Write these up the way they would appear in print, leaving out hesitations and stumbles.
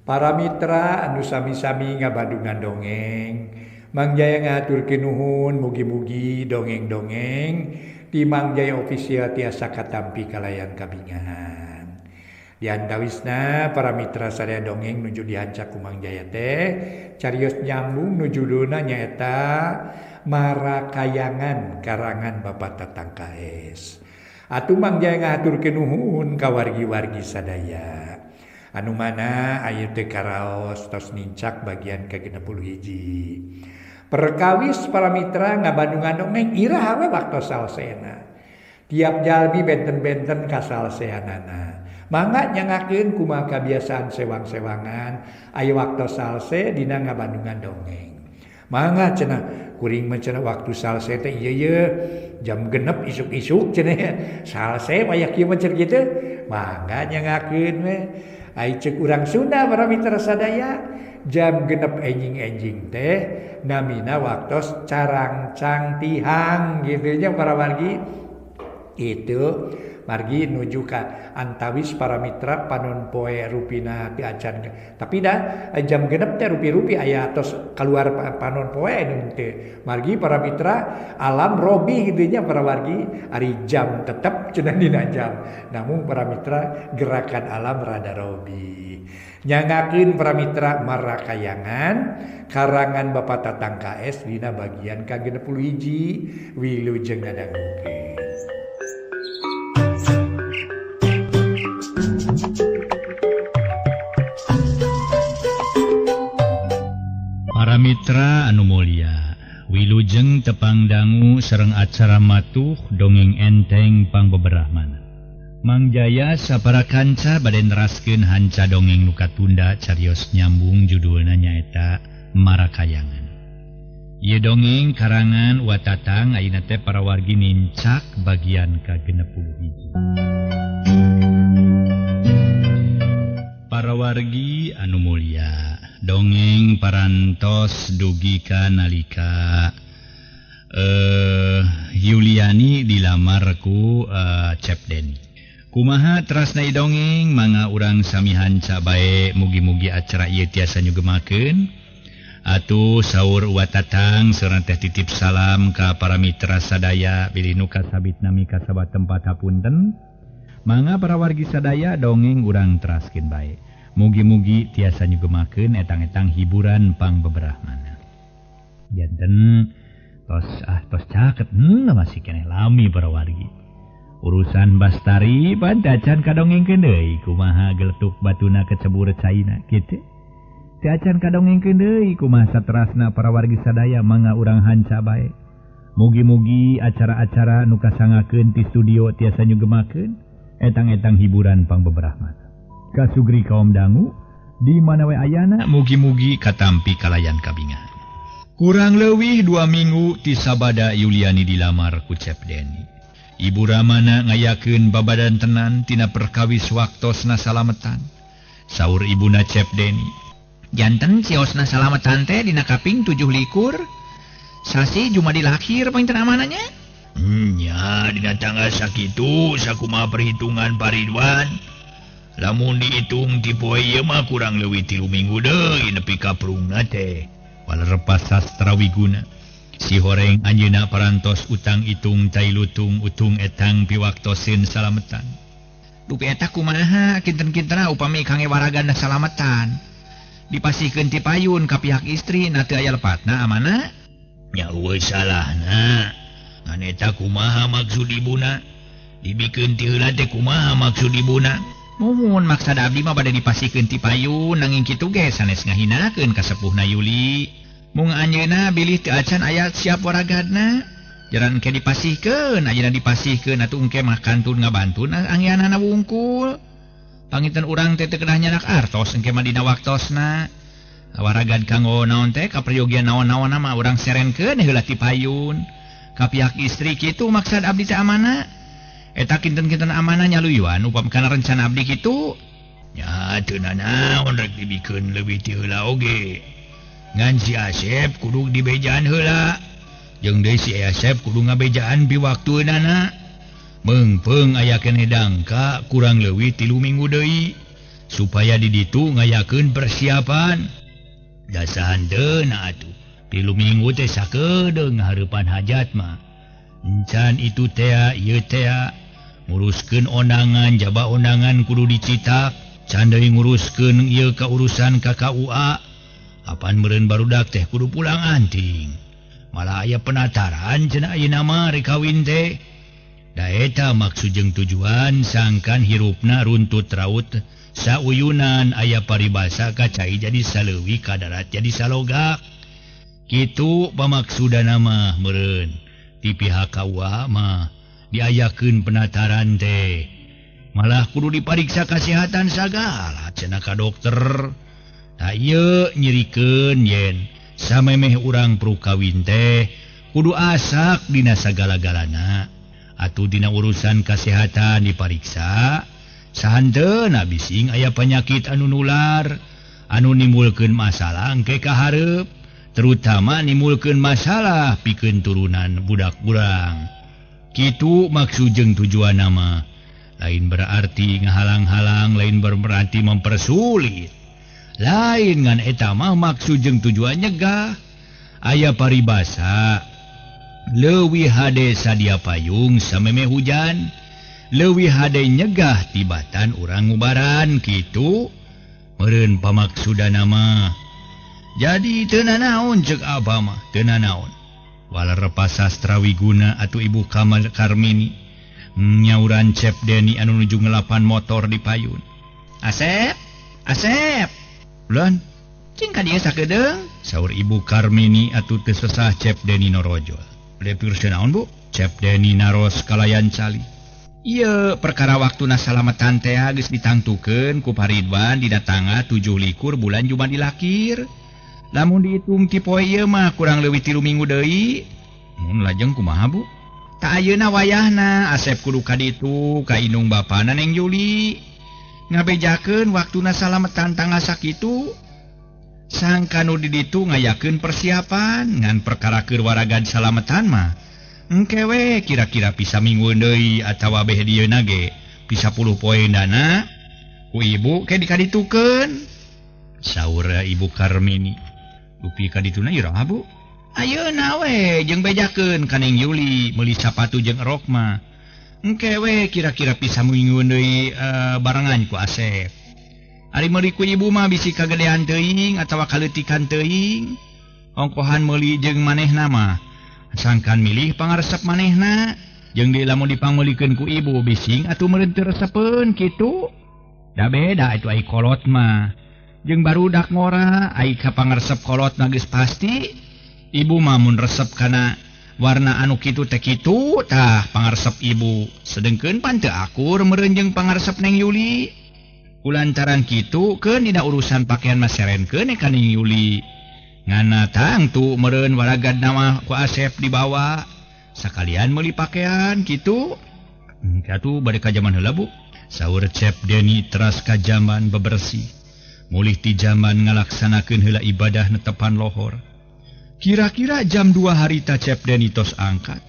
Para mitra anu sami-sami ngabandungan dongeng, Mang Jaya ngahaturkeun nuhun mugi-mugi dongeng-dongeng di Mang Jaya Official tiasa katampi kalayan kabingahan. Di antawisna para mitra sadaya dongeng nuju dihancak ku Mang Jaya teh carios nyambung nu judulna nyaeta Marakayangan karangan Bapak Tatang KS. Atuh Mang Jaya ngahaturkeun nuhun ka wargi-wargi sadaya. Anu mana ayeuna teh karaos tos nincak bagian ke-61. Perkawis para mitra ngabandungan dongeng iraha we waktu salsena. Tiap jalmi benten-benten kasalseanana. Mangga nyangakeun kumaha kabiasaan sewang-sewangan aya waktu salse dina ngabandungan dongeng. Mangga cenah kuring mah cenah waktu salse teh ieu ye jam 6 isuk-isuk cenah salse aya kieu mah cenah kitu. Mangga nyangakeun we. Ai ceuk urang Sunda para mitra sadaya jam 6 enjing-enjing teh namina waktos carangcang tihang gitu nya para wargi. Itu margi nuju ka antawis para mitra panon poe rupina ti acan tapi dah jam 6 teh rupi-rupi aya tos keluar panon poe teh margi para mitra alam robi gitu nya para wargi ari jam tetep cenah dina jam namun para mitra gerakan alam rada robi nyangakeun para mitra Marakayangan karangan Bapak Tatang KS dina bagian ka-61 wilujeng ngadangukeun. Para mitra anu mulia, wilujeng tepang dangu sareng acara matuh dongeng enteng pangbeberahmana. Mang Jaya sapara kanca bade neraskeun hanca dongeng nu katunda carios nyambung judulna nyaeta Marakayangan. Ieu dongeng karangan Wa Tatang ayeuna teh para wargi nincak bagian ka-61. Para wargi anu mulia, dongeng parantos dugi ka nalika Yuliani dilamar ku Cep Deni. Kumaha terasna dongeng mangga urang sami hanca bae mugi-mugi acara ieu tiasa nyugemakeun. Atuh saur Wa Tatang sareng teh titip salam ka para mitra sadaya bilih nu kasabit nami kasabat tempat hapunten. Mangga para wargi sadaya dongeng urang teraskeun bae. Mugi-mugi tiasa nyugemakeun etang-etang hiburan pangbeberahmana. Janten tos tos caket masih keneh lami para wargi. Urusan Bastari pan acan kadongengkeun deui kumaha geletuk batuna kecebur caina kitu. Teu acan kadongengkeun deui kumaha saterasna para wargi sadaya mangga urang hanca bae. Mugi-mugi acara-acara nu kasangakeun ti studio tiasa nyugemakeun etang-etang hiburan pangbeberahmana. Kasugri kaum dangu di mana we ayana mugi-mugi katampi kalayan kabingahan. Kurang leuwih 2 minggu ti sabada Yuliani dilamar ku Cep Deni. Ibu Ramana ngayakeun babadan tenan tina perkawis waktosna salametan. Saur ibuna Cep Deni, janten ciosna salametan teh dina kaping 7 likur. Sasi Jumadil akhir panginten amananya. Nya dina tanggal sakitu sakumaha perhitungan Pak Ridwan. Lamun dihitung ti poe ieu mah kurang leuwih 3 minggu deui nepi ka prungna teh. Walerepas sastra wiguna. Si horeng anjeunna parantos utang itung tai lutung utung etang piwaktoseun salametan. Dupi eta kumaha kinten-kintena upami kange waragana salametan. Dipasihkeun ti payun ka pihak istri na teu aya lepatna amana? Nya eueuh salahna. Ngan eta kumaha maksud ibuna? Dibikeun ti heula teh kumaha maksud ibuna? Muhun maksad abdi mah bade dipasihkeun ti payun nanging kitu ge sanes ngahinakeun ka sepuhna Yuli. Mung anjeunna bilih teu acan aya siap waragadna. Jaran engke dipasihkeun, ayeuna dipasihkeun atuh engke mah kantun ngabantun anggianana wungkul. Panginten urang teh teu kedah nyanak artos engke mah dina waktosna. Waragad kanggo naon teh kaperyogian naon-naonna mah urang serenkeun heula ti payun. Ka pihak istri kitu maksad abdi teh amanah. Eta kinten-kinten amanah nyaluyuan upam kana rencana abdi kitu. Nya teu nanaon rek dibikeun leuwih ti heula oge. Ngan si Asep kudu dibejaan heula. Jeung deui si Asep kudu ngabejaan bi waktueunana. Meungpeung aya keneh dangka kurang leuwih 3 minggu deui. Supaya di ditu ngayakeun persiapan. Jasa hanteuna atuh. 3 minggu teh sakedeung ngahareupan hajat mah. Encan itu tea ieu tea nguruskeun ondangan jaba ondangan kudu dicitak. Can deui nguruskeun ieu ka urusan KKUA. Apan meureun barudak teh kudu pulang anting. Malah aya penataran cenah ayeuna mah rek kawin teh. Da eta maksud jeung tujuan sangkan hirupna runtut raut sauyunan aya paribasa ka cai jadi saleuwi ka darat jadi salogak. Kitu pamaksudana mah meureun di pihak KUA mah diayakeun penataran teh. Malah kudu dipariksa kesehatan sagala cenah ka dokter. Tah ieu nyirikeun yen samemeh urang perlu kawin teh kudu asak dina sagala-galana. Atuh dina urusan kesehatan dipariksa sahanteuna bising aya penyakit anu nular anu nimbulkeun masalah engke ka hareup, terutama nimbulkeun masalah pikeun turunan budak urang. Kitu maksud jeung tujuanna mah. Lain berarti ngahalang-halang, lain berarti mempersulit. Lain ngan eta mah maksud jeung tujuan nyegah. Aya paribasa leuwih hade sadia payung samemeh hujan, leuwih hade nyegah tibatan urang ngubaran kitu meureun pamaksudana mah. Jadi teu nanaon ceuk abah mah, teu nanaon. Waler pasastra wiguna atuh Ibu Kamal Karmini nyauran Cep Deni anu nuju ngelapan motor di payun. Asep, Asep. Ulun, cing ka dieu sakedeung? Saur Ibu Karmini atuh teu sesah Cep Deni norojol. Bade pirsa naon, Bu? Cep Deni naros kalayan cali. Ieu perkara waktuna salametan teh geus ditangtukeun ku Pak Ridwan dina tanggal 27 bulan Jumadil Akhir. Lamun diitung ti poe ieu mah kurang leuwih 3 minggu deui. Mun lajeng kumaha, Bu? Tak ayeuna wayahna Asep kudu ka ditu ka indung bapana Neng Yuli. Ngabejakeun waktuna salametan tanggal sakitu. Sangka nu di ditu ngayakeun persiapan ngan perkara keur waragan salametan mah engke we kira-kira bisa minggu deui atawa beh dieuna ge bisa 10 poe dana ku ibu ke dikaditukeun. Saur Ibu Karmini. Dupi ka dituna iraha, Bu? Ayeuna we jeung bejakeun ka Neng Yuli meuli sapatu jeung rok mah. Engke we kira-kira bisa minggu deui barengan ku Asep. Ari meuli ku ibu mah bisi kagedean teuing atawa kaleutikan teuing. Ongkohan meuli jeung manehna mah sangkan milih pangaresep manehna jeung deui lamun dipangmeulikeun ku ibu bising atuh meureun teu resepeun kitu. Da beda itu ai kolot mah. Jeung barudak ngora ai ka pangaresep kolot mah geus pasti. Ibu mah mun resep kana warna anu kitu teh kitu tah pangaresep ibu. Sedengkeun pan teu akur meureun jeung pangaresep Neng Yuli. Kulantaran kitu keun dina urusan pakaian mah serenkeun ka Neng Yuli. Ngana tangtu meureun waragad mah ku Asep dibawa sakalian meuli pakaian kitu. Atuh bade ka jaman heula, Bu. Saur Cep Deni teras ka jamban bebersih. Mulih ti jamban ngalaksanakeun heula ibadah netepan lohor. Kira-kira jam 2 harita Cep Deni tos angkat.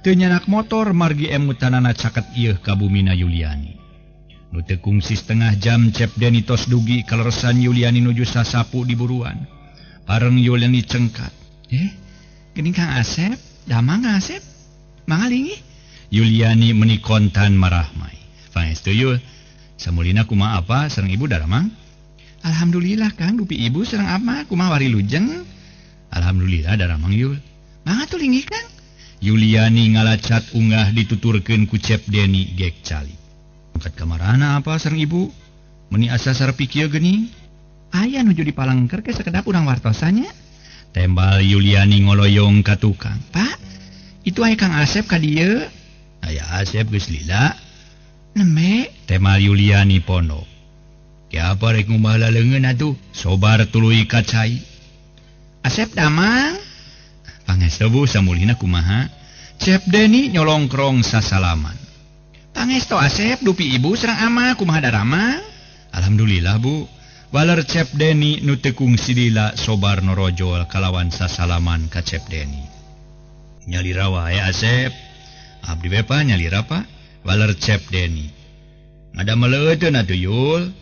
Teu nyanak motor margi emutanana caket ieu ka bumina Yuliani. Nu teu kungsi setengah jam Cep Deni tos dugi kaleresan Yuliani nuju sasapu di buruan. Bareng Yuliani cengkat. Geuning Kang Asep, damang Kang Asep? Mangga linggih. Yuliani meni kontan marahmai. Pangestu Yul, samulina kumaha apa sareng ibu daramang? Alhamdulillah Kang, dupi ibu sareng ama kumaha wari lujeng? Alhamdulillah daramang Yul. Mangga tuh linggih Kang. Yuliani ngalacat unggah dituturkeun ku Cep Deni gek cali. Angkat kamarana apa sareng ibu? Meni asa sarepi kieu geuning. Aya nuju di palangker ke sekedap urang wartosannya. Tembal Yuliani ngoloyong ka tukang. Pak, itu aya Kang Asep ka dieu. Aya Asep geus lila. Nembe, temal Yuliani pondok. Ki apa rek ngumbah laleungeun atuh? Sobar tuluy ka cai. Asep damang. Pangestu Bu samulina kumaha? Cep Deni nyolongkrong sasalaman. Pangestu Asep dupi ibu sareng ama kumaha daramang? Alhamdulillah Bu. Waler Cep Deni nu teu kungsi lila sobar norojol kalawan sasalaman ka Cep Deni. Nyalira wae Asep. Abdi we pa nyalira pa? Waler Cep Deni. Ngadamel teu atuh Yul.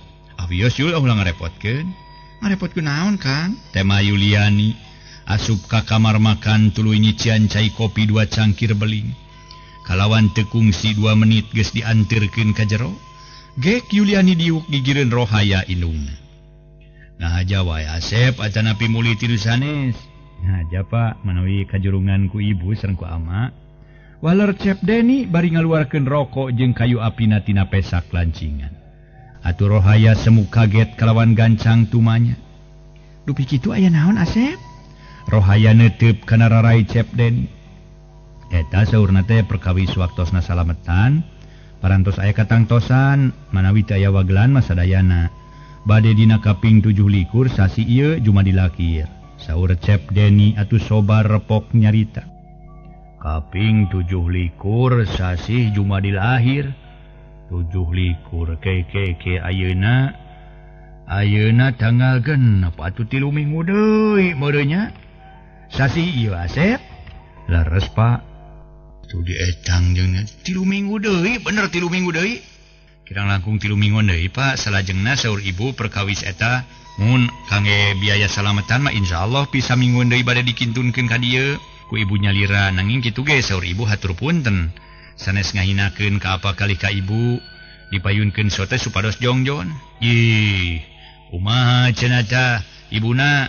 Ah wios Yul ulah ngarepotkeun. Ngarepotkeun naon Kang? Tema Yuliani asup ka kamar makan tuluy nyician cai kopi 2 cangkir beling. Kalawan teu kungsi 2 menit geus dianterkeun ka jero. Gek Yuliani diuk gigireun Rohaya indungna. Nah aja wae Asep atanapi muli tilu sanes. Nah aja Pak manawi kajurungan ku ibu sareng ku ama. Waler Cep Deni bari ngaluarkeun rokok jeung kayu apina tina pesak lancingan. Atuh Rohaya semu kaget kalawan gancang tumanya. Dupi kitu aya naon Asep? Rohaya neuteup kana rarai Cep Deni. Eta saurna teh perkawis waktosna salametan, parantos aya katangtosan manawi teu aya wagelan mah sadayana. Bade dina kaping 27 sasi ieu Jumadilakir. Saur Cep Deni atuh sobar repok nyarita. Kaping 27 sasi Jumadilahir. 27 ke ayeuna ayeuna tanggal 6 atuh 3 minggu deui meureunnya. Sasi ieu Asep. Leres Pak. Tuh dietang jeung 3 minggu deui, bener 3 minggu deui. Kirang langkung 3 minggu deui Pak, salajengna saur ibu perkawis eta mun kangge biaya salametan mah insyaallah bisa mingguan deui bade dikintunkeun ka dieu ku ibu nyalira nanging kitu ge saur ibu hatur punten sanes ngahinakeun ka apa kali ka ibu dipayunkeun sote supados jongjon. Ih, kumaha cenah tah ibuna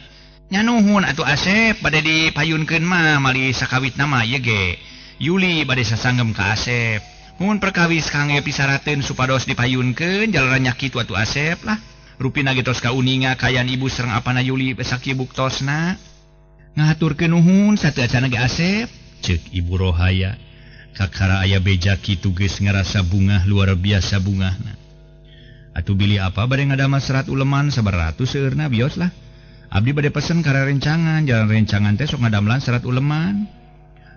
nyanuhun atuh Asep bade dipayunkeun mah mali sakawitna mah ieu ge Yuli bade sasanggem ka Asep. Mun perkawis kangge pisarateun supados dipayunkeun jalaran nya kitu atuh Asep lah. Rupina ge tos kauninga kayan ibu sareng apana Yuli sakieu buktosna. Ngahaturkeun nuhun sateu acana ge Asep, ceuk Ibu Rohaya. Kakara aya beja kitu geus ngarasa bungah luar biasa bungahna. Atuh bilih apa bade ngadamel serat uleman sabaratus seueurna bios lah. Abdi bade pesen ka rencangan, jalan rencangan teh sok ngadamelan serat uleman.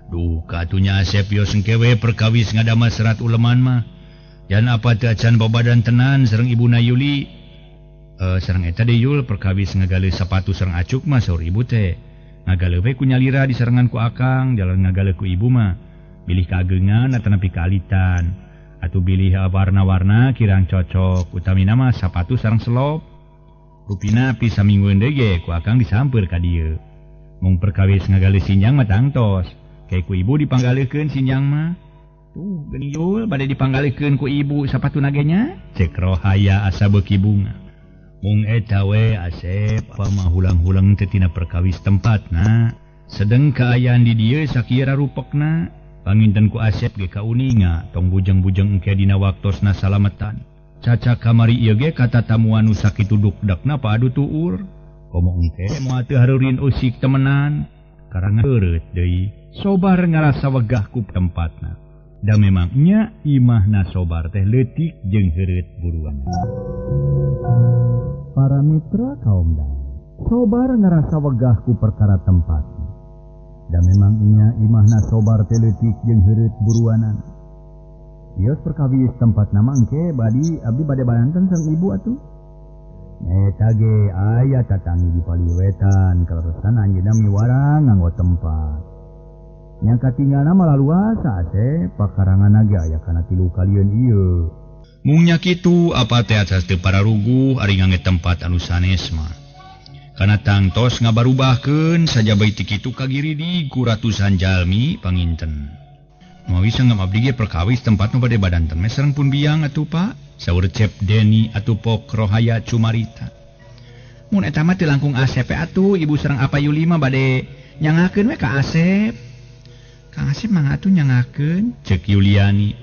Duh, katunya Asep bios engke we perkawis ngadamel serat uleman mah. Jan apa teu acan babadan tenan sareng ibuna Yuli. Sareng eta deui Yul perkawis ngagaleuh sapatu sareng acuk mah saur ibu teh. Ngagaleuh we ku nyalira disarengan ku akang, jalan ngagaleuh ku ibu mah. Bilih kagengan atanapi kaalitan. Atuh bilih warna-warna kirang cocok, utamina mah sapatu sareng selop. Rupina pisa minggueun deui ge ku akang disampeur ka dieu. Mung perkawis ngagaleuh sinjang mah tangtos. Kayak ku ibu dipanggaleuhkeun sinjang mah. Tuh geuning Yul bade dipanggaleuhkeun ku ibu sapatu nagenya. Cek Rohaya asa beuki bunga. Mung eta we Asep apa mah hulang-hulang teh tina perkawis tempatna. Sedeng kaayaan di dieu sakira rupekna. Panginten ku Asep ge kauninga tong bujeng-bujeng engke dina waktosna salametan. Caca kamari ieu ge kata tamuan nu sakitu dukdakna padu tuur. Komo engke moal teu hareureun usik temenan. Karangan heureut deui. Sobar ngarasa wegah ku tempatna. Da memang nya imahna sobar teh leutik jeung heureut buruan. Para mitra kaum dang, sobar ngarasa wegah ku perkara tempatna. Da memang nya imahna sobar teh leutik jeung heureut buruanana. Bios perkawis tempat nama engke badi abdi bade banten sareng ibu atuh. Eta ge aya tatangi di paliwetan kaleresan anjeunna miwarang nganggo tempat. Nya katinggalna mah laluasa teh pakaranganna ge aya kana 3 kalieun ieu. Mung nya kitu apa teh atas teu pararuguh ari ngangge tempat anu sanes mah. Kana tangtos ngabarubahkeun sajaba ti kitu kagiridi ku ratusan jalmi panginten. Mawi sanggem abdi ge perkawis tempat nu bade badanten meh sareng pun biang atuh Pak. Saur Cep Deni atuh Pok Rohaya cumarita. Mun eta mah teu langkung Asep atuh ibu sareng apa Yuli mah bade nyangakeun we ka Asep. Kang Asep mah atuh nyangakeun ceuk Yuliani.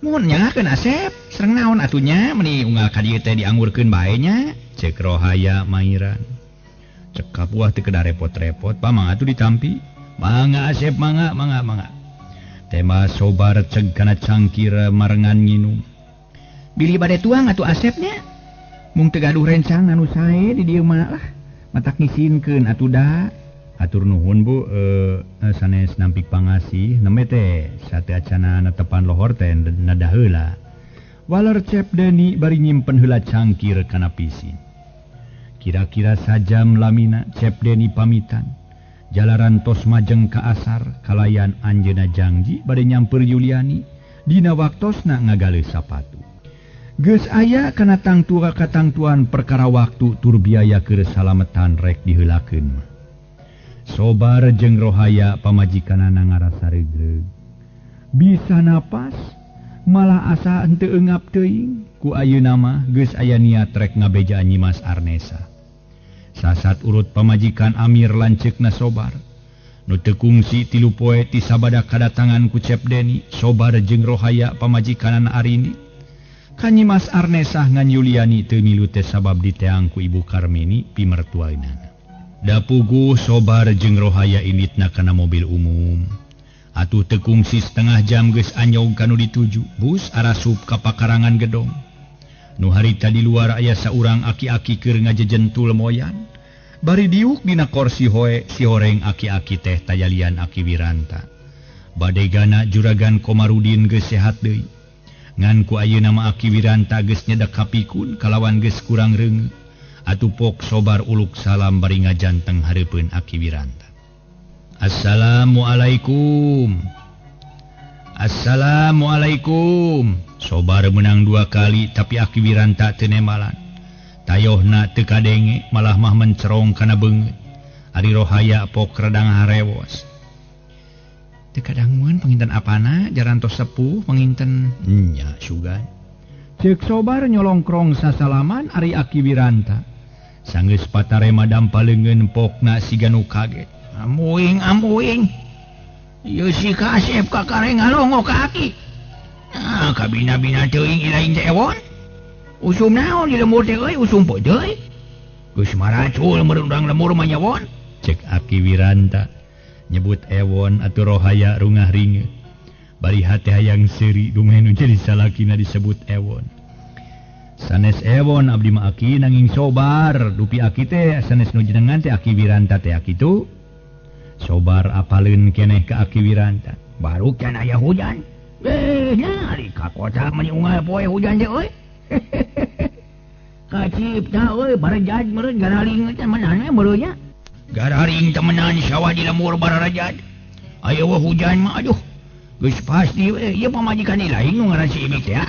Mun nyangakeun Asep sareng naon atuh nya meuni unggal ka dieu teh dianggurkeun bae nya ceuk Rohaya mairan. Cekap buah teu kedah repot-repot Pak mangga atuh ditampi. Mangga Asep mangga mangga mangga. Tema sobar ceg kana cangkir marengan nginum. Bilih bade tuang atuh Asepnya. Mung teu gaduh rencang anu sae di dieu mah lah. Matak ngisinkeun atuh da. Atur nuhun Bu, sanes nampik pangasih nembe teh sateu acana netepan lohor teh nada heula. Waler Cep Deni bari nyimpen heula cangkir kana pisin. Kira-kira sajam lamina Cep Deni pamitan. Jalaran tos majeng ka asar kalayan anjeunna jangji bade nyamper Yuliani dina waktosna ngagaleuh sapatu. Geus aya kana tangtua katangtuan perkara waktu tur biaya keur salametan rek diheulakeun. Sobar jeung Rohaya pamajikanana ngarasa reugreug. Bisa napas malah asa henteu eungap teuing ku ayeuna mah geus aya niat rek ngabejaan Nyimas Arnesa. Sasat urut pamajikan Amir lanceukna Sobar. Nu teu kungsi 3 poe ti sabada kadatangan ku Cep Deni, Sobar jeung Rohaya pamajikanana Arini. Ka Nyimas Arnesah ngan Yuliani teu milu teh sabab diteang ku Ibu Karmini pimertuaeunana. Da puguh Sobar jeung Rohaya inditna kana mobil umum. Atuh teu kungsi setengah jam geus anyog ka nu dituju, bus arasup ka pakarangan gedong. Nu harita di luar aya saurang aki-aki keur ngajejentul moyan. Bari diuk dina korsi hoe si horeng aki-aki teh tajalian Aki Wiranta. Badegana Juragan Komarudin geus sehat deui. Ngan ku ayeuna mah Aki Wiranta geus nyedek kapikun kalawan geus kurang reungeuh. Atuh pok Sobar uluk salam bari ngajanteng hareupeun Aki Wiranta. Assalamualaikum. Assalamualaikum. Sobar menang 2 kali tapi Aki Wiranta teu nembalan. Tayohna teu kadenge malah mah mencerong kana beungeut. Ari Rohaya pok redang harewos. Teu kadangueun panginten apana jarantos sepuh panginten nya sugan. Ceuk Sobar nyolongkrong sasalaman ari Aki Wiranta. Sanggeus patarema dampa leungeun pokna siga nu kaget. Amuing amuing. Ieu si Kasep kakareng ngalongo ka aki. Ah kabina-bina teuing ilaing teh ewon. Usum naon di lemur teh euy, usum pojoy. Geus maracul meureun urang lemur mah nya won. Cek Aki Wiranta nyebut ewon atuh Rohaya rungah ringeut. Bari hate hayang seuri dumeh nu jadi salakina disebut ewon. Sanes ewon abdi mah aki nanging Sobar, dupi aki teh sanes nu jenengan teh Aki Wiranta teh kitu. Sobar apaleun keneh ka Aki Wiranta. Baru can aya hujan. Nyari ka kota meni unggal poe hujan teh euy. Kacipta euy barejad meureun gararing teh meunang meureun nya. Gararing temenan sawah di lembur bararajad. Aya we hujan mah aduh. Geus pasti we ieu pamajikan lain nu ngaran si Imik teh.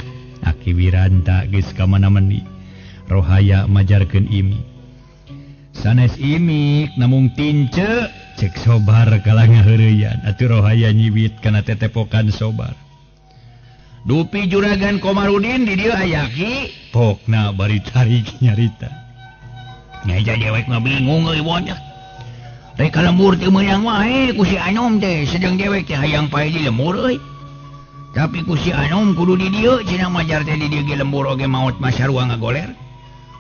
Aki Wiranta geus ka mana-mani. Rohaya majarkeun Imik. Sanes Imik namung tince cek Sobar kalah ngaheureyan atuh Rohaya nyiwit kana tetepokan Sobar. Dupi Juragan Komarudin di dieu aya ki pokna bari tarik nyarita. Nyaja dewek mah bingung euy won. Rek ka lembur teu meunang wae ku si Anom teh sedeng dewek teh hayang pae di lembur euy. Tapi ku si Anom kudu di dieu cenah majar teh di dieu ge lembur oge maot mah sarua ngagoler.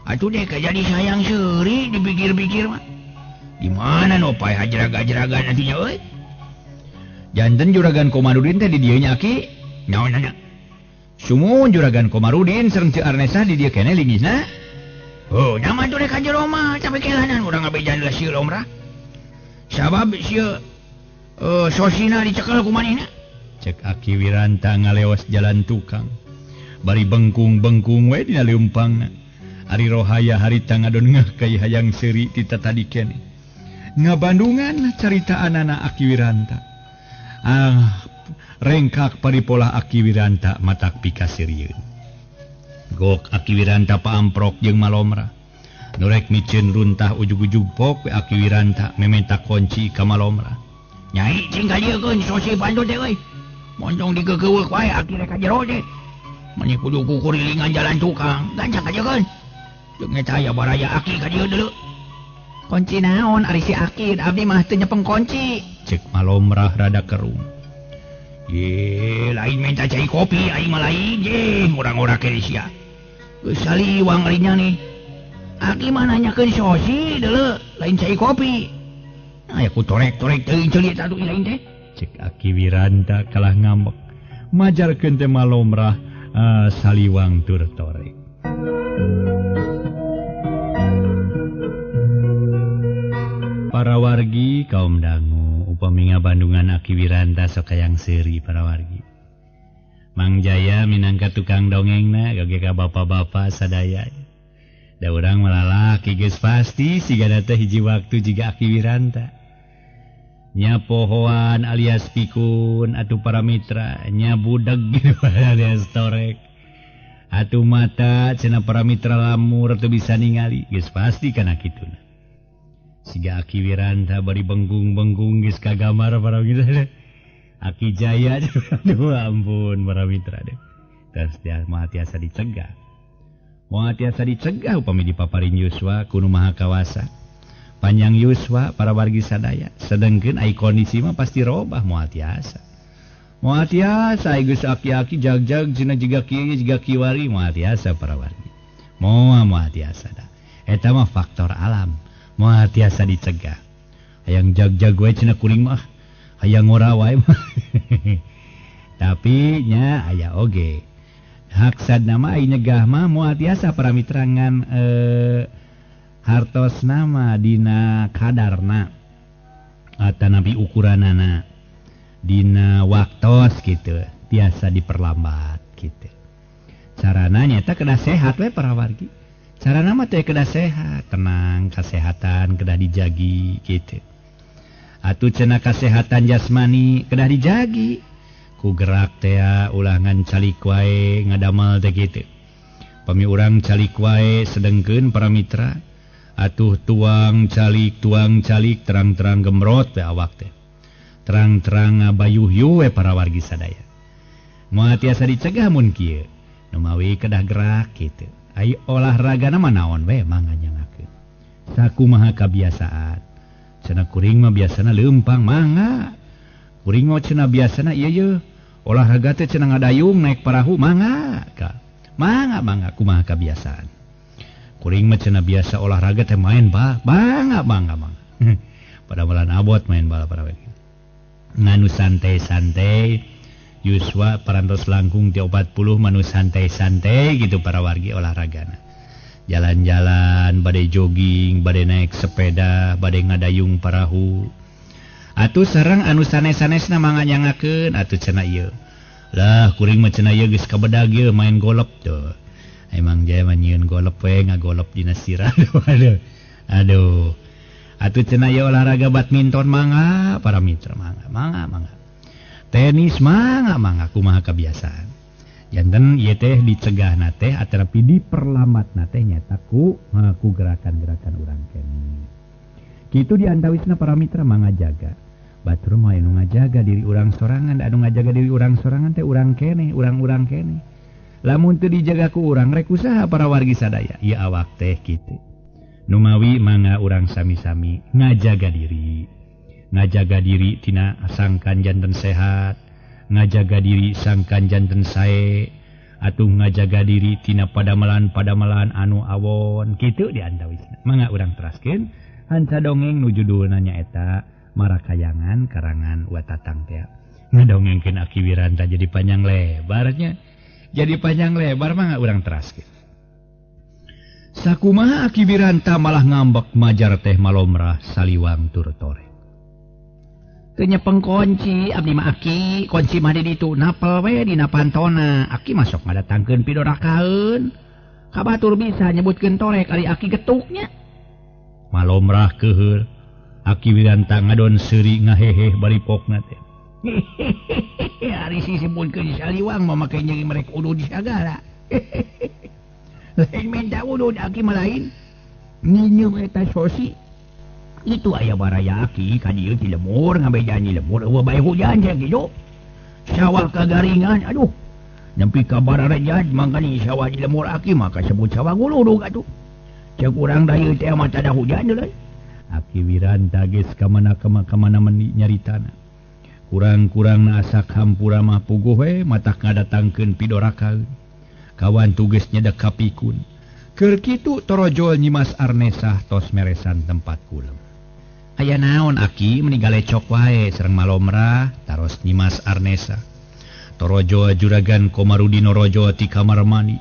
Atuh deh jadi sayang seuri dipikir-pikir mah. Di mana nu pae hajraga-jraga nantinya euy. Janten Juragan Komarudin teh di dieu nya Aki. Naon nanya? Sumun Juragan Komarudin sareng Ceu Arnesa di dieu keneh lingisna. Oh, nama tuh rek ka jero mah tapi kelanan urang ngabejan lah sieu lomrah. Sabab sieu sosina dicekel ku manehna. Cek Aki Wiranta ngalewas jalan tukang. Bari bengkung-bengkung we dina leumpangna. Ari Rohaya harita ngadon ngeh ka hayang seuri ti tatadi keneh. Ngabandungan caritaanana Aki Wiranta. Ah, rengkak paripolah Aki Wiranta matak pikaseurieun. Gok Aki Wiranta paamprok jeung malomrah. Nu rek miceun runtah ujug-ujug pok we Aki Wiranta mementa kunci ka malomrah. Nyai cing ka dieu keun sosi panto teh euy. Montong dikeukeuweuk wae aki rek ka jero teh. Mani kudu kukurilingan jalan tukang, gancang ka dieu keun. Jeung eta aya baraya aki ka dieu deuleu. Kunci naon ari si aki abdi mah teu nyepeng kunci. Cek malomrah rada kerung. Ye, lain minta cai kopi aing mah lain jeung urang-urang kene sia. Geus saliwang ari nya nih. Aki mah nanyakeun sosi deuleu, lain cai kopi. Aya ku torek-torek teuing ceuli eta atuh lain teh. Cek Aki Wiranta kalah ngambek. Majarkeun teh malomrah saliwang tur torek. Para wargi kaum dangu upami ngabandungan Aki Wiranta sok hayang seuri para wargi. Mang Jaya minangka tukang dongengna oge ka bapak-bapak sadaya. Da urang malalaki geus pasti sigana teh hiji waktu jiga Aki Wiranta. Nya pohoan alias pikun atuh para mitra, nya budeg alias torek. Atuh mata cenah para mitra lamur teu bisa ningali geus pasti kana kituna. Siga Aki Wiranta bari benggung-benggung geus kagambar para mitra. Aki Jaya aduh ampun para mitra deh. Tas dia mah tiasa dicegah. Moal tiasa dicegah upami dipaparin yuswa ku nu maha kawasa. Panjang yuswa para wargi sadaya, sedengkeun ai kondisi mah pasti robah moal tiasa. Moal tiasa ai geus aki-aki jag-jag cenah jiga kieu jiga kiwari moal tiasa para wargi. Moal moal tiasa da. Eta mah faktor alam, moal tiasa dicegah. Hayang jag-jag wae cenah kuring mah, hayang ngora wae mah. Tapi nya aya oge. Haksad nama ai nyegah mah moal tiasa para mitra ngan hartos nama dina kadarna atanapi ukuranana dina waktos gitu tiasa diperlambat gitu. Carana nyata kedah sehat we para wargi. Carana mah teh kedah sehat, tenang, kesehatan kedah dijagi gitu. Atuh cenah kesehatan jasmani kedah dijagi. Ku gerak teh ulah ngan calik wae ngadamal teh kitu. Pami urang calik wae sedengkeun para mitra atuh tuang calik terang-terang gemrot teh awak teh. Terang-terang ngabayuh-yuh we para wargi sadaya. Moal tiasa dicegah mun kieu. Numawi kedah gerak kitu. Ai olahragana mah naon we manganyangakeun. Sakumaha kabiasaan. Cenah kuring mah biasana leumpang mangga. Kuring mah cenah biasana ieu ye. Olahraga teh cenah ngadayung naik parahu mangga ka. Mangga mangga kumaha kabiasaan. Kuring mah cenah biasa olahraga teh main bal, mangga mangga mangga. Pada bulan abot main bal para wargi. Nganu santai-santai yuswa parantos langkung ti 40 manu santai-santai gitu para wargi olahragana. Jalan-jalan, bade jogging, bade naik sepeda, bade ngadayung parahu. Atuh sareng anu sanes-sanesna manganyangakeun atuh cenah ieu. Lah kuring mah cenah ieu geus kabedag ieu main golep tuh. Emang jaya mah nyieun golep we ngagolep dina sirah. Aduh. Aduh. Atuh cenah ieu olahraga badminton mangga para mitra mangga mangga mangga. Tenis mangga mangga kumaha kebiasaan. Janten ieu teh dicegahna teh atanapi diperlambatna teh nyata ku gerakan-gerakan urang keneh. Kitu diantawisna para mitra mangga jaga. Batur mah anu ngajaga diri urang sorangan, anu ngajaga diri urang sorangan teh urang keneh, urang-urang keneh. Lamun teu dijaga ku urang rek usaha para wargi sadaya. Ieu awak teh kitu. Numawi mangga urang sami-sami ngajaga diri. Ngajaga diri tina sangkan janten sehat, ngajaga diri sangkan janten sae, atuh ngajaga diri tina padamelan-padamelan anu awon kitu diantawisna. Mangga urang teraskeun hanca dongeng nu judulna nyaeta Marakayangan karangan Watatang teh. Ngadongengkeun Aki Wiranta jadi panjang lebarnya. Jadi panjang lebar mangga urang teraskeun. Sakumaha Aki Wiranta malah ngambek majar teh malomrah saliwang tur tore. Teu nyepeng kunci abdi mah Aki, kunci mah di ditu napel we dina pantona. Aki masuk ngadatangkeun pidorakaeun. Ka batur bisa nyebutkeun torek ari Aki getuknya. Malomrah keuheul. Aki Wiranta ngadon seuri ngaheheh bari pokna teh. Ari sisebutkeun saliwang mah make nyeri merek udud sagala. Lain minta udud Aki mah lain. Nginyeum eta sosi. Itu aya baraya Aki ka dieu ti lemur ngabejaan di lemur eueuh bae hujan teh kitu. Sawah kagaringan aduh. Nepi ka bararejad mangkani sawah di lemur Aki mah kasebut sawah guludug atuh. Ceuk urang da ieu teh mah tada hujan deui. Aki Wiranta geus ka mana meni nyaritana. Kurang-kurang na asak hampura mah puguh we matak ngadatangkeun pidorakaeun. Kawan tugas nyedek kapikun. Keur kitu torojol Nyimas Arnesah tos meresan tempat kulem. Aya naon Aki meni galecok wae sareng malomrah taros Nyimas Arnesa. Torojol Juragan Komarudin Rojo ti kamar mandi.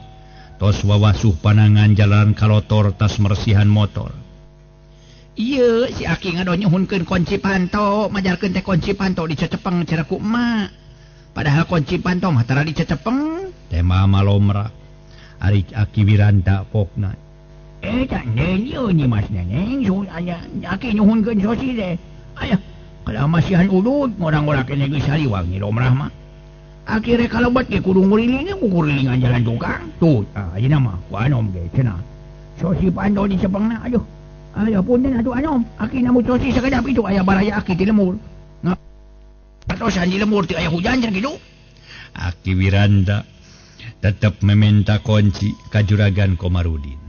Tos wawasuh panangan jalan kalotor tas mersihan motor. Ieu si Aki ngadon nyuhunkeun kunci panto, majarkeun teh kunci panto dicecepeng cenah ku emak. Padahal kunci panto mah tara dicecepeng. Tema malomrah. Ari Aki Wiranta pokna. Tak ieu Nyimas Neneng, sun aya Aki nyuhunkeun sosi teh. Aya, kalau masihan udud ngorang-ngora keneh geus saliwang nyi lomrah mah. Akhirnya kalebat ge kudu ngurilingan ku kurilingan jalan tukang. Tuh, ayeuna mah ku Anom ge cenah. Sosi panto di cepengna aduh. Ayo punten atuh Anom, aki namu sosi sakedap itu aya baraya aki ti lemur. Patosan di lemur teu aya hujan cenah kitu. Aki Wiranda tetep meminta kunci ka Juragan Komarudin.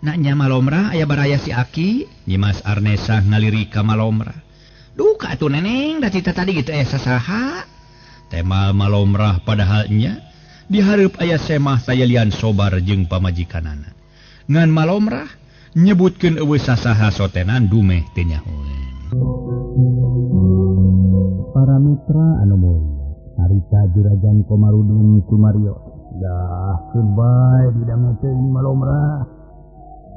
Nanya Malomrah aya baraya si Aki, Nyimas Arnesa ngaliri ka Malomrah. Duka atuh neneng da cita tadi gitu aya sasaha. Temal Malomrah padahalnya dihareup aya semah sayalian sobar jeung pamajikanana. Ngan Malomrah nyebutkeun eueuh sasaha sotenan dumeh teu nyahoeun. Para mitra anu mulia, harita Juragan Komarudin kumario. Dah keun bae didangukeun Malomrah.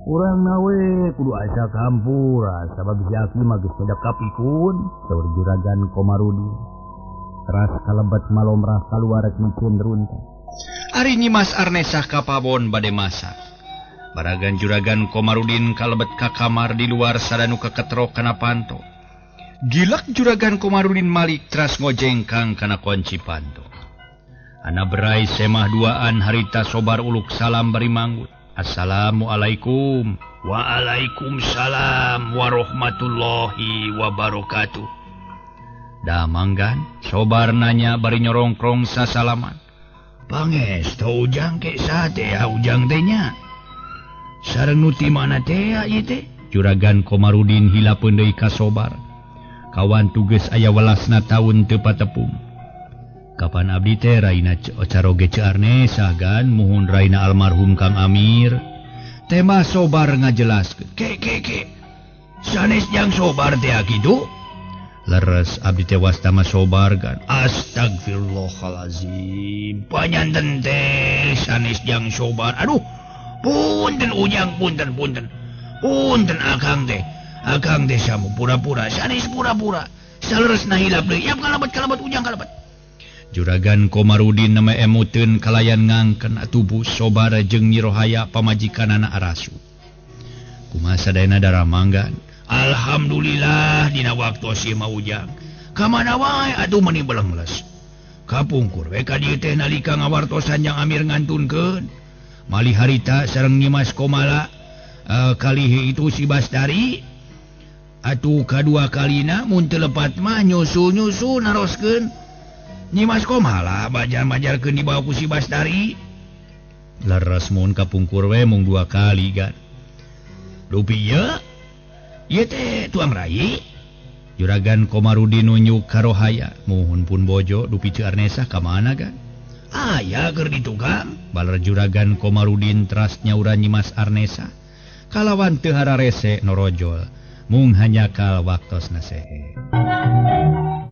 Urang nawe kudu asa kampura sabab si Aki mah geus nedekap ikun, saur Juragan Komarudin. Teras kalebet Malomrah kaluar rek meukeun runta. Ari Nyimas Arnesah ka pabon bade masak. Baragan Juragan Komarudin kalebet ka kamar di luar sadanu kaketrok kana panto. Gilak Juragan Komarudin malik teras ngojengkang kana kunci panto. Ana berai semah duaan harita sobar uluk salam bari manggut. Assalamualaikum. Waalaikumsalam warahmatullahi wabarakatuh. Damanggan sobar nanya bari nyorongkrong sasalaman. Pangestu ujang ke sate ya ujang teh nya. Sareng nu ti mana teh ieu teh? Juragan Komarudin hilapeun deui ka sobar. Kawan tugas aya welasna taun teu patepung. Kapan abdi teh raina caroge Ceu Arnesa gan muhun raina almarhum Kang Amir. Tema sobar ngajelaskeun. Ke ke ke. Sanes jang sobar teh kitu? Leres abdi teh wastama sobar gan. Astagfirullahalazim. Panyanten teh sanes jang sobar. Aduh. Punten ujang punten punten. Punten akang teh. Akang teh samu pura-pura sanes pura-pura. Saleresna hilap deui. Yap kalebet-kalebet ujang kalebet. Juragan Komarudin nama emuteun kalayan ngangken tubuh sobar jeung Nyi Rohaya pamajikanana arasu. Kumaha sadayana daramanggan? Alhamdulillah dina waktu si mah ujang. Ka mana wae atuh meuni belengles. Kapungkur we ka dieu teh nalika ngawartosan jang Amir ngantunkeun. Malih harita sareng Nyimas Komala kalihi itu si Bastari. Atuh kadua kalina mun teu lepat mah nyusul-nyusul naroskeun. Nyimas Komala bajar-majarkeun dibawa ku si Bastari. Leres mun kapungkur we mung dua kali gan. Dupi ieu? Ieu teh tuang rai. Juragan Komarudin nunjuk ka Rohaya, muhun pun bojo dupi Ceu Arnesa ka mana gan? Aya keur di tukang. Baler Juragan Komarudin teras nyaura Nyimas Arnesa. Kalawan teu hararese norojol, mung hanyakal waktosna sehe.